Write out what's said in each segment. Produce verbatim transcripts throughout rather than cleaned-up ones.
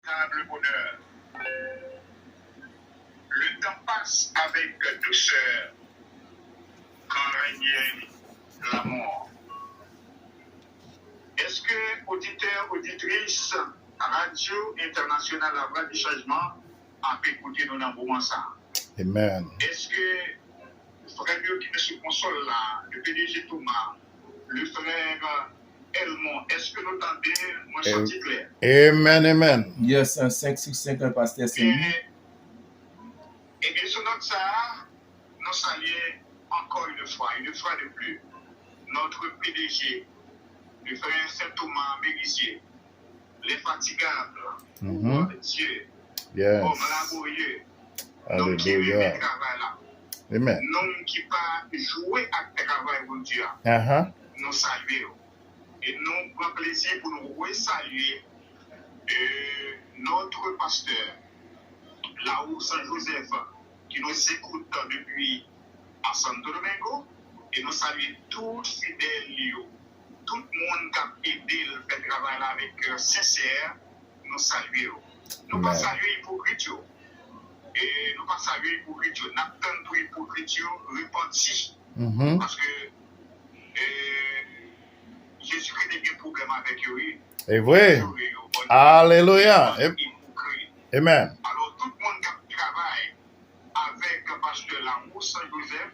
véritable bonheur. Le temps passe avec douceur quand règne la mort. Est-ce que auditeur, auditrice Radio Internationale La Voix du Changement ap ekoute nou nan moman sa? Amen. Est-ce que frè m yo ki te sou konsòl la, le P D G Thomas, le frère Elmon, est-ce que nou tande mwen santi klè? Amen, amen. Yes, un cinq sur cinq, un pasteur, c'est lui. Ebyen, ebyen, sou nòt sa a, nous saluons encore une fois, une fois de plus, notre P D G, le frère Saint Thomas Mérisier, l'infatigable, pour Dieu, homme laborieux, nonm ki renmen travay la, nonm ki pa jwe ak travay Bondye a. Nou salye w. E nou pran plezi pou nou resalye notre pasteur Larousse Joseph, ki nous écoute depuis à Santo Domingo, e nou salye tout fidèl li yo, tout moun k ap ede l fè travay la avèk kè sensè, nou salye yo. Nou pa salye ipokrit yo. E nou pa salye ipokrit yo. N ap tann pou ipokrit yo repanti. Paske e, Jezikri te gen pwoblèm avèk yo, wi. E vre. Alelouya. Ipokrit. Amen. Alò, tout moun k ap travay avèk pastè Larousse Joseph,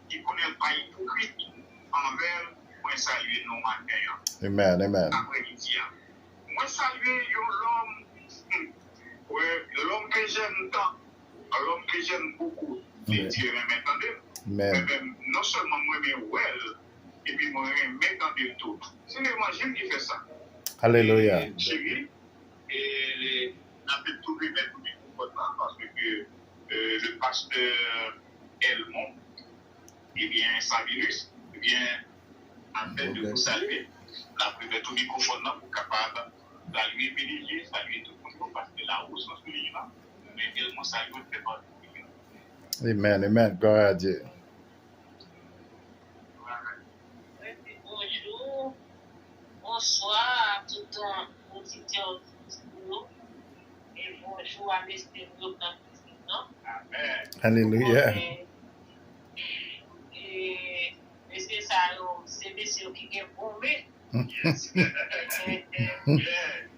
ki konnen l pa ipokrit anvè l, mwen salye nou maten an. Amen, amen. Aprèmidi an. Mwen salye yon lòm, hmm, wè, lòm ke j'aime tant, lòm ke j'aime beaucoup, Bondye renmen tande m. Mwen menm, non sèlman mwen renmen wè l, epi mwen renmen tande l tou. Se levanjil ki fè sa. Alelouya. E, cheri, e, n ap tou remèt ou mikwofòn nan, paske, e, le pastè Elmon, ebyen, Savilus, ebyen, n ap fè de pou salye. N ap remèt ou mikwofòn nan pou kapab salye P D G, salye tout moun yo, paske Larousse nan soulye la, men Elmon salye w trè patikilye. Amen, amen. Gloire à Dieu. Bonjou, bonswa a tout oditè, oditris yo, e bonjou a mesye yo k nan kizin nan. Alelouya. E mesye sa yo, se mesye yo ki gen bon men. E, e,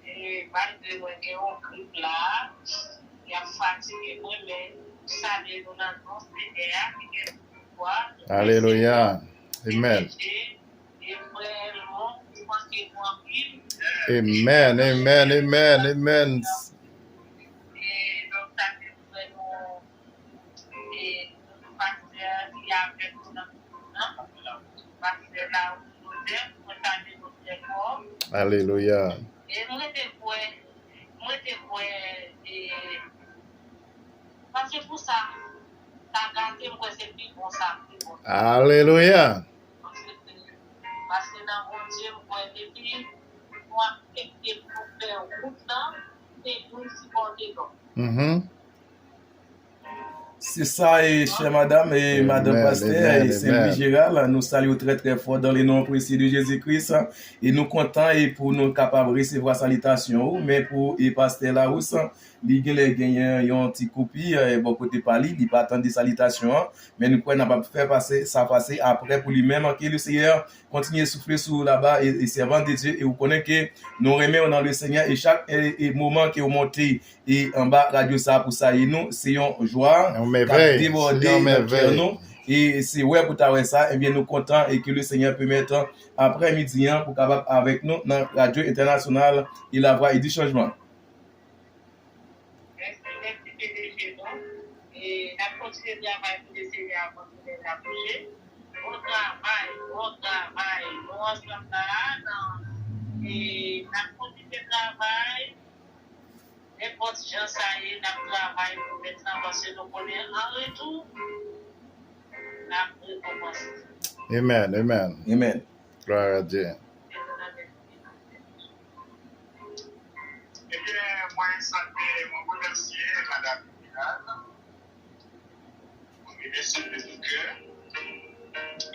e, malgre mwen gen yon grip la, y ap fatige mwen, men m salye nou nan non Senyè a ki gen pouvwa. Alelouya. Amen. E frè Elmon, ou manke nou anpil. Amen, amen, amen, amen. E donk, sa se frè nou, e pastè ki avèk nou nan kizin nan, pastè Larousse Joseph, mwen salye nou trè fò. Alelouya. E mwen te kwè, mwen te kwè, e, paske pou sa, sa gate, m kwè se pi bon sa, pi bon. Alelouya. Paske, paske nan Bondye, m kwè depi nou aksepte pou nou fè wout lan, se nou ki pote lòt. Se sa, e chè madanm, e madanm pastè, e Sen Lwi Jeral, nou salye w trè, trè fò dans le nom précieux de Jésus-Christ. E nou kontan, e pou nou kapab resevwa salitasyon ou, men pou, e pastè Larousse, li genlè genyen yon ti koupi, e bò kote pa li, li pa tande salitasyon an, men nou kwè n ap fè pase, sa pase aprè pou li menm, ke le Seyè kontinye soufle sou ou laba, e, e servante de Dieu, e ou konnen ke nou renmen w nan le Seigneur, e chak, e, e moman ke ou monte, e anba radyo sa pou salye nou, se yon jwa k ap debòde nan kè nou, e se wè pou ta wè sa, ebyen nou kontan, e ke le Seigneur pèmèt aprè midi an pou kapab avèk nou nan Radyo Entènasyonal e Lavwa e di Chanjman. Mèsi, mèsi P D G nou. E n ap kontinye travay pou Lesenyè a kontinye n ap bouje. Bon travay, bon travay. Nou ansanm la a, nan, e n ap kontinye travay. Nenpòt jan sa ye, n ap travay pou mèt lan, paske nou konnen an retou, n ap rekonpanse. Amen, amen. Amen. Gloire à Dieu. Ebyen, mwen salye, mwen remèsye Madanm Jeneral, mwen remèsye l de tout kè,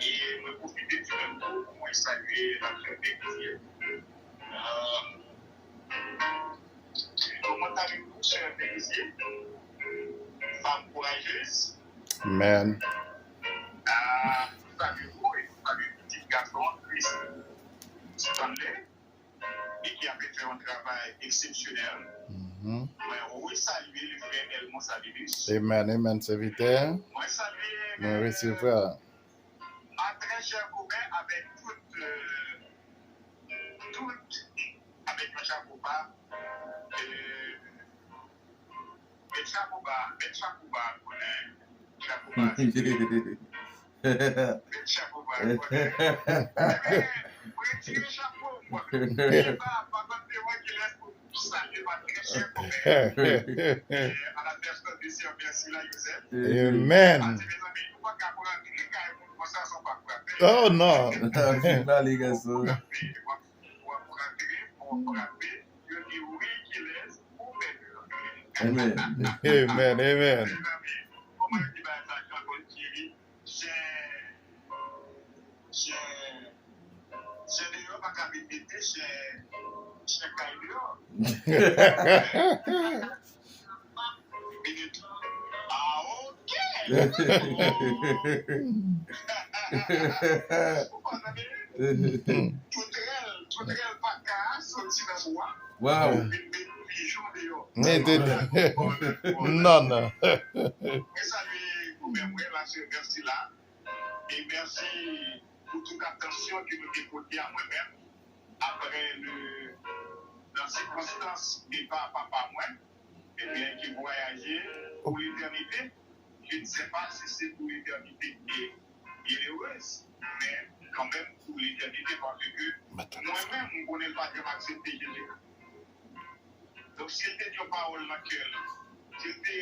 e mwen pwofite di menm tou pou mwen salye Pastè Bèk Dye. Euh, Kòman w ap di, sè Belize? Fanm kourajez. Amen. Ah, salye ou, e salye pitit gason Chris Stanley, e ki ap fè yon travay eksepsyonèl. Mhm. Mwen resalye le frè Elmon Savinus. Amen, amen, sèvitè. Mwen salye, mwen euh, resevwa. Ma très chère Goben, avec toute, euh, toute, avec yon chapo ba, euh, met chapo ba, met chapo ba, konnen, chapo ba, se, met chapo ba, konnen. Ebyen, mwen retire chapo, mwen. E pa, pa konn se mwen ki lès pou salye ma très chère Goben. Euh, à la personne de sœur Ursula Joseph. Amen. Pase, mezanmi, nou pa ka pran kri kay moun konsa san pa frape. Oh, non. Fè pale, gason. W ap frape, w ap frape, w ap frape. Yo di wi, kilès ou menm. Amen. Amen, amen. Mezanmi, kòman yo di bagay sa, Jean Paul Thierry? Chen, chen, chen deyò pa ka vin mete chen, chen kay deyò. Minit. Ah, ok. Ou konprann, men toutrèl, toutrèl pa ka soti nan bwa. Wow. Vin met pijon deyò. Mete. Non, non. Mwen salye ou menm, wi, la sè Ursula. E mèsi pou tout atansyon ke nou te pote a mwen menm. Apre le, nan sikonstans depa papa mwen, ebyen, ki vwayaje pou letènite. Je ne sais pas si c'est pour l'éternité qui est bienheureuse, men kanmenm pou letènite, paske mwen menm, m konnen l pa t janm aksepte Jezi. Donk, si l te gen yon pawòl nan kè l, si l te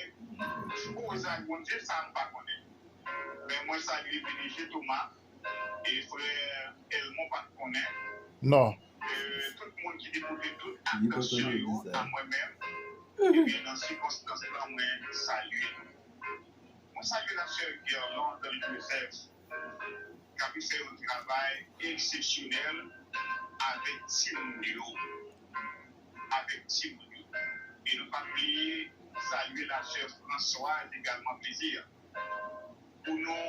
koze ak Bondye, sa m pa konnen. Men mwen salye P D G Thomas e frè Elmon pa t konnen. Non. E tout moun ki te pote tout atansyon yo a mwen menm, ebyen, nan sikonstans la, mwen salye nou. Mwen salye la sè Guerlande Joseph, k ap fè yon travay eksepsyonèl avèk timoun yo. Avèk timoun yo. E nou pa bliye salye la sè Françoise egalman, plezi pou nou